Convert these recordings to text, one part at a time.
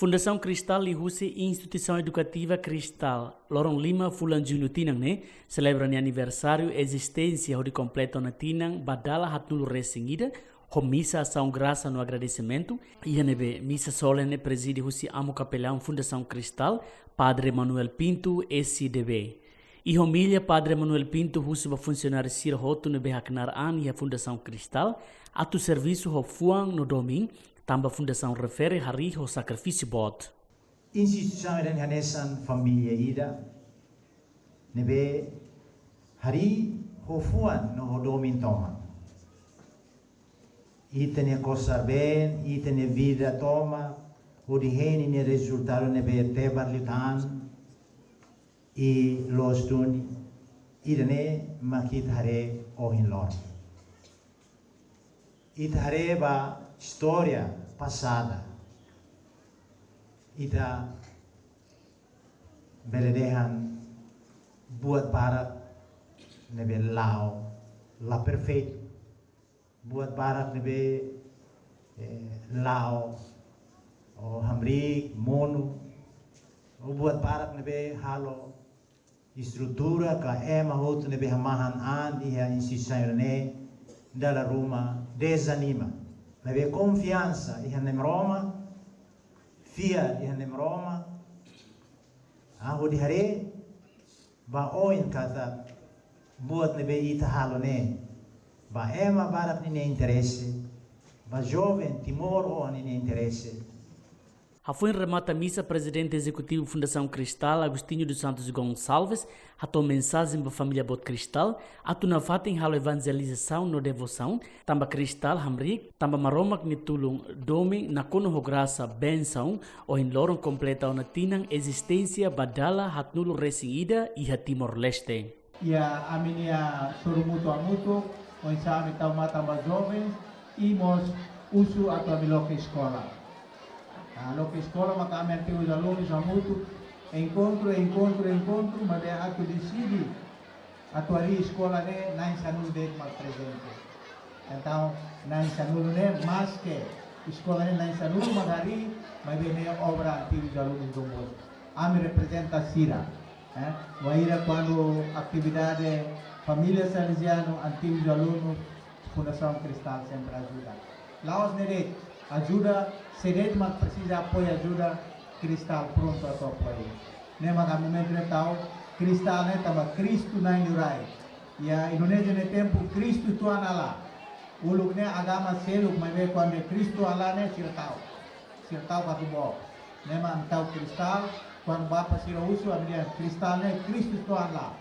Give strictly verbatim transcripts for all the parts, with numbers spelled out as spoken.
Fundasaun Cristal liuhusi Instituisaun Edukativa Cristal, loron lima fulan Juñu tinan ne'e, selebra nia aniversáriu ezisténsia hodi kompleta ona tinan ba dala haatnulu resin ida, ho misa asaun grasa no agradesimentu, iha ne'ebé misa solene prezide husi Amu Kapelaun Fundasaun Cristal, Padre Manuel Pinto, S I D B. Iha omilia Padre Manuel Pinto husu ba funsionáriu sira hotu ne'ebé haknaar an iha Fundasaun Cristal, atu servisu ho fuan no domin, tanba fundasaun refere harii ho sakrifísiu boot. Instituisaun ida-ne'e hanesan família ida, ne'ebé harii ho fuan no ho domin tomak. Ita-nia kosar-been, ita-nia vida tomak, hodi hein ninia rezultadu ne'ebé tebar liután, i loos duni, ida-ne'e mak ita haree ohin loron. Ita haree ba istória pasada. Ita bele dehan buat barak ne'ebé la'o la perfeitu. Buat barak ne'ebé, eh, la'o, ou hamriik, monu, ou buat barak ne'ebé halo estrutura ka ema hotu ne'ebé hamahan an iha instituisaun ne'e dala ruma dezanima. Maibé konfiansa iha Na'i Maromak, fiar iha Na'i Maromak, ah, hodi haree ba oin katak buat ne'ebé ita halo ne'e ba ema barak ninia interese, ba joven timoroan ninia interese. Hafoin remata misa, Prezidente Ezekutivu Fundasaun Cristal, Agostinho dos Santos Gonçalves, hato'o mensajen ba família boot Cristal, atu nafatin halo evanjelizasaun no devosaun, tanba Cristal hamriik, tanba Maromak nia tulun, domin nakonu ho grasa, bensaun, ohin loron kompleta ona tinan ezisténsia ba dala haatnulu resin ida iha Timor-Leste. Iha ami-nia sorumutu hamutuk, oinsá ami tau matan ba joven, i mós husu atu ami loke eskola. Ah, loke eskola maka ami antigu alunus hamutuk, enkontru, enkontru, enkontru, maibé atu deside atu harii eskola ne'e na'in sanulu de'it mak prezente. Entaun, na'in sanulu ne'e, maske eskola ne'e na'in sanulu mak harii, maibé ne'e obra antigu alunus Dom Bosco. Ami reprezenta sira, eh? Wainhira kuandu atividade família Salesianu, antigu alunus, Fundasaun Cristal sempre ajuda. La'ós ne'e de'it, ajuda, se de'it mak presiza apoiu ajuda, Cristal prontu atu apoiu. Ne'e maka momentu ne'e tau, Cristal ne'e tanba Kristu Na'in Liurai. Iha Indonézia nia tempu Kristu Tuhan Allah. Uluk ne'e agama seluk, maibé kuandu Kristu Allah ne'e sira tau. Sira tau katu-boot. Ne'e mak ami tau Cristal, kuandu bapa sira husu, ami dehan Cristal ne'e Kristu Tuhan Allah.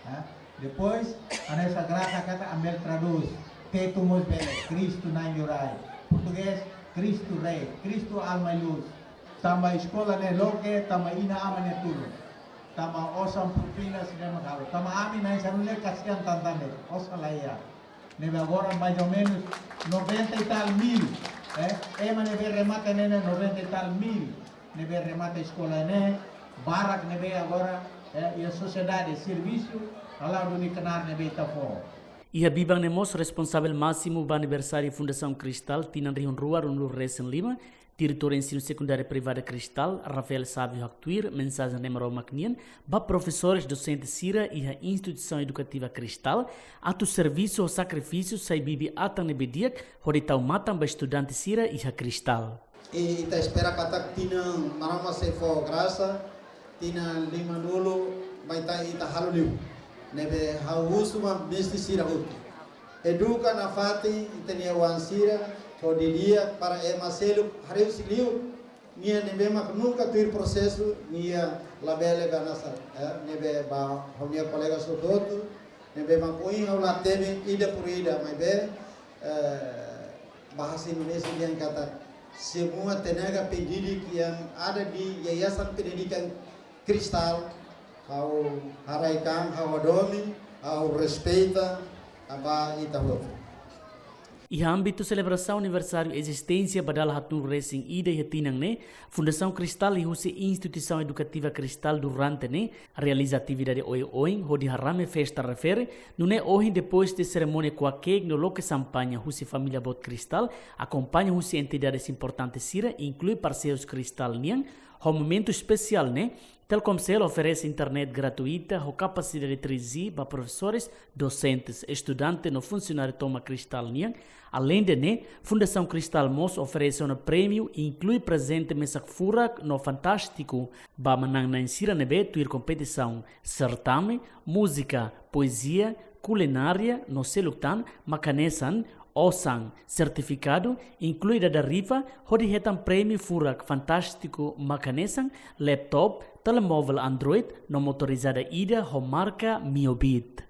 Eh, depois, hanesan grasa katak ami bele tradús. Tetun mós bele, Kristu Na'in Liurai. Portugés, Cristo Rei, Cristo Alma e Luz. Tanba eskola ne'e loke, tanba inan-aman nia tulun. Tanba osan propinas ne'e mak halo. Tanba ami na'in sanulu ne'e kasihan tan-tan de'it, osan la iha. Ne'ebé agora mais ou menos noventa e tal mil, eh? Ema ne'ebé remata ne'e ne'e noventa e tal mil. Ne'ebé remata eskola ne'e, barak ne'ebé agora, eh, iha sosiedade servisu, hala'o duni knaar ne'ebé ita fó. Iha biban ne'e mós responsavel másimu ba aniversáriu Fundasaun Cristal tinan rihun rua ruanulu resin lima, Diretór Ensinu Sekundáriu Privada Cristal, Rafael Sávio haktuir mensajen Nai Maromak nian ba profesores, dosente sira iha instituisaun edukativa Cristal, atu servisu ho sakrifísiu sai bibi atan ne'ebé di'ak, hodi tau matan ba estudante sira iha Cristal. I ita espera katak tinan Maromak sei fó grasa, tinan limanulu mai ita, ita halo liu. Ne'ebé ha'u husu ba mestre sira hotu. Eduka nafatin ita-nia oan sira, hodi di'ak para ema seluk haree husi li'ur. Nia ne'ebé mak nunka tuir prosesu, nia labele ganasar, eh, ne'ebé ba ha'u-nia kolega sira hotu, ne'ebé mak ohin ha'u la temi ida por ida, maibé, eh, bahasa Indonesia dehan katak, semua tenaga pendidik yang ada di Yayasan Pendidikan Cristal, ha'u haraik an, ha'u hadomi, ha'u respeita, ba ita hotu. Iha ámbitu selebrasaun aniversáriu ezisténsia ba dala haatnulu resin ida iha tinan ne'e, Fundasaun Cristal liuhusi Instituisaun Edukativa Cristal durante ne'e realiza atividade oioin hodi harame festa refere, nune'e ohin depois de serimónia ko'a keik no loke xampaña husi família boot Cristal, akompaña husi entidades importantes sira, inklui parseirus Cristal nian, ho momentu espesiál ne'e, Telkomcel oferese internet gratuita ho kapasidade três G ba profesores, dosentes, estudante no funsionáriu tomak Cristal nian. Aleinde ne'e, Fundasaun Cristal mós oferese ona prémiu, inklui prezente mesak furak no fantástiku ba manán-na'in sira ne'ebé tuir kompetisaun, sertame, múzika, poezia, kulinária no seluk tan, mak hanesan osan, sertifikadu, inklui dada rifa, hodi hetan prémiu furak fantástiku mak hanesan laptop, telemovel Android no motorizada ida ho marka Miobit.